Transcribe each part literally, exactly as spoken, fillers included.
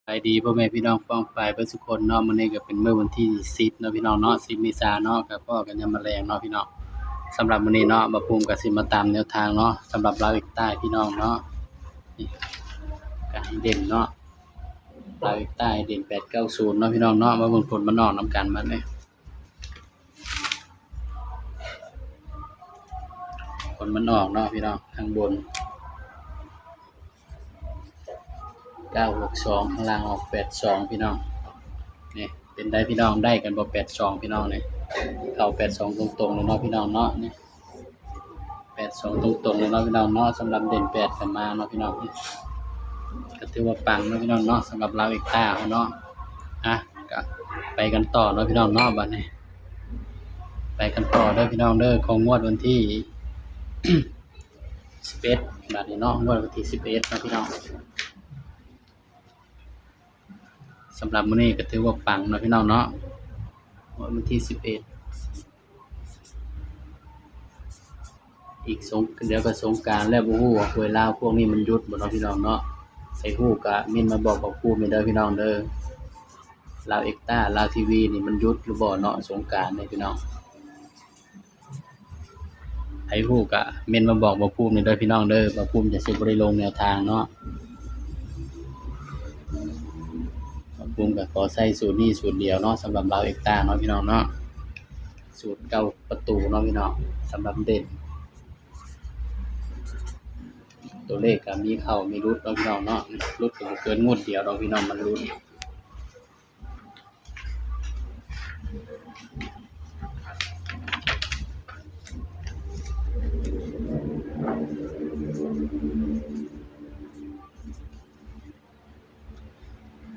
สบายดีพ่อแม่พี่น้องป้องปายเบิดสุคนเนาะ มื้อนี้ก็เป็นมื้อวันที่สิบเนาะพี่น้องเนาะ สิบเมษาเนาะ ก็พ้อกันยามมื้อแลงเนาะพี่น้อง สำหรับมื้อนี้เนาะ บ่าวภูมิก็สิมาตามแนวทางเนาะ สำหรับลาวอีกใต้พี่น้องเนาะ นี่ ก็ให้เด่นเนาะ ลาวอีกใต้ให้เด่นแปดเก้าศูนย์เนาะพี่น้องเนาะ มาเบิ่งผลมันออกนำกันบัดนี้ ผลมันออกเนาะพี่น้อง ข้างบน เก้าหกสอง ข้างล่างออกแปดสองพี่น้อง นี่ เป็นได๋พี่น้อง ได้กันบ่ แปดสองพี่น้อง นี่ เข้าแปดสองตรงๆเลยเนาะพี่น้องเนาะ นี่ แปดสองตรงๆเลยเนาะพี่น้องเนาะ สำหรับเด่นแปดก็มาเนาะพี่น้อง นี่ ก็ถือว่าปังเนาะพี่น้องเนาะ สำหรับลาวอีกใต้เฮาเนาะ อ่ะ ก็ไปกันต่อเนาะพี่น้องเนาะ บัดนี้ ไปกันต่อเด้อพี่น้องเด้อ ของงวดวันที่ สิบเอ็ด บัดนี้เนาะ งวดวันที่สิบเอ็ดเนาะพี่น้อง สำหรับมื้อนี้ก็ถือว่าปังเนาะพี่น้องเนาะ งวดวันที่สิบเอ็ด อีกสง เดี๋ยวก็สงกรานต์แล้ว บ่ฮู้ว่าหวยลาวพวกนี้มันหยุดบ่เนาะพี่น้องเนาะ ไผฮู้ก็เม้นมาบอกบ่าวภูมิเด้อพี่น้องเด้อ ลาวเอ็กต้า ลาวทีวีนี่มันหยุดหรือบ่เนาะ สงกรานต์นี่พี่น้อง ไผฮู้ก็เม้นมาบอกบ่าวภูมินี่เด้อพี่น้องเด้อ บ่าวภูมิจะสิบ่ได้ลงแนวทางเนาะ บ่าวภูมิก็ขอใช้สูตรนี้สูตรเดียวเนาะ สำหรับลาวเอ็กต้าเนาะพี่น้องเนาะ สูตรเก้าประตูเนาะพี่น้อง สำหรับเด่น ตัวเลขก็มีเข้ามีหลุดเนาะพี่น้องเนาะ หลุดก็บ่เกินงวดเดียวดอกพี่น้อง มันหลุด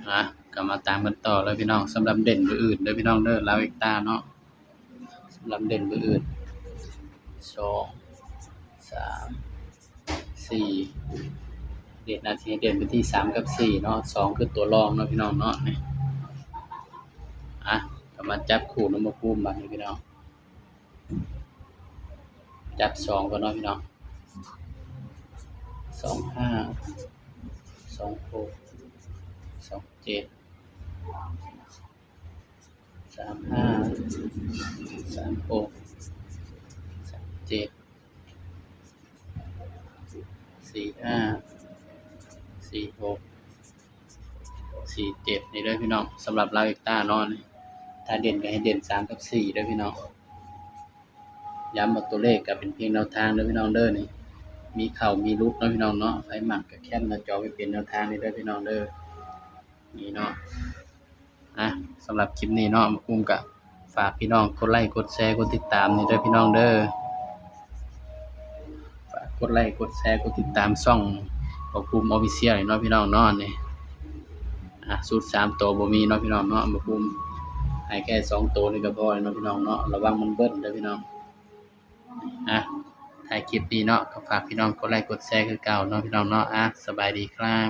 อ่ะ ก็มาตามกันต่อเลยพี่น้อง สำหรับเด่นมื้ออื่นเด้อพี่น้องเด้อ ลาวเอ็กต้าเนาะ สำหรับเด่นมื้ออื่น สอง สาม สี่ เด่นอาจสิให้เด่นไปที่สามกับสี่เนาะ สองคือตัวรองเนาะพี่น้องเนาะ นี่ อ่ะ ก็มาจับคู่นำบ่าวภูมิบัดนี้พี่น้อง จับสองก่อนเนาะพี่น้อง สองห้า สองหก สองเจ็ด สามห้า สามหก สามเจ็ด สี่ห้า สี่หก สี่เจ็ด นี่เด้อพี่น้อง สำหรับลาวเอ็กต้าเนาะ นี่ ถ้าเด่นก็ให้เด่นสามกับสี่เด้อพี่น้อง ย้ำว่าตัวเลขก็เป็นเพียงแนวทางเด้อพี่น้องเด้อ นี่ มีเข้ามีหลุดเนาะพี่น้องเนาะ ไผมักก็แคปหน้าจอไว้เป็นแนวทางนี่เด้อพี่น้องเด้อ นี่เนาะ อ่ะ สำหรับคลิปนี้เนาะ บ่าวภูมิก็ฝากพี่น้องกดไลค์ กดแชร์ กดติดตามนี่เด้อพี่น้องเด้อ ฝากกดไลค์ กดแชร์ กดติดตามช่องบ่าวภูมิ Official นี่เนาะพี่น้องเนาะ นี่ อ่ะ สูตรสามตัวบ่มีเนาะพี่น้องเนาะ บ่าวภูมิให้แค่สองตัวนี่ก็พอแล้วเนาะพี่น้องเนาะ ระวังมันเบิ้ลเด้อพี่น้อง อ่ะ ท้ายคลิปนี้เนาะ ก็ฝากพี่น้องกดไลค์ กดแชร์คือเก่าเนาะพี่น้องเนาะ อ่ะ สบายดีครับ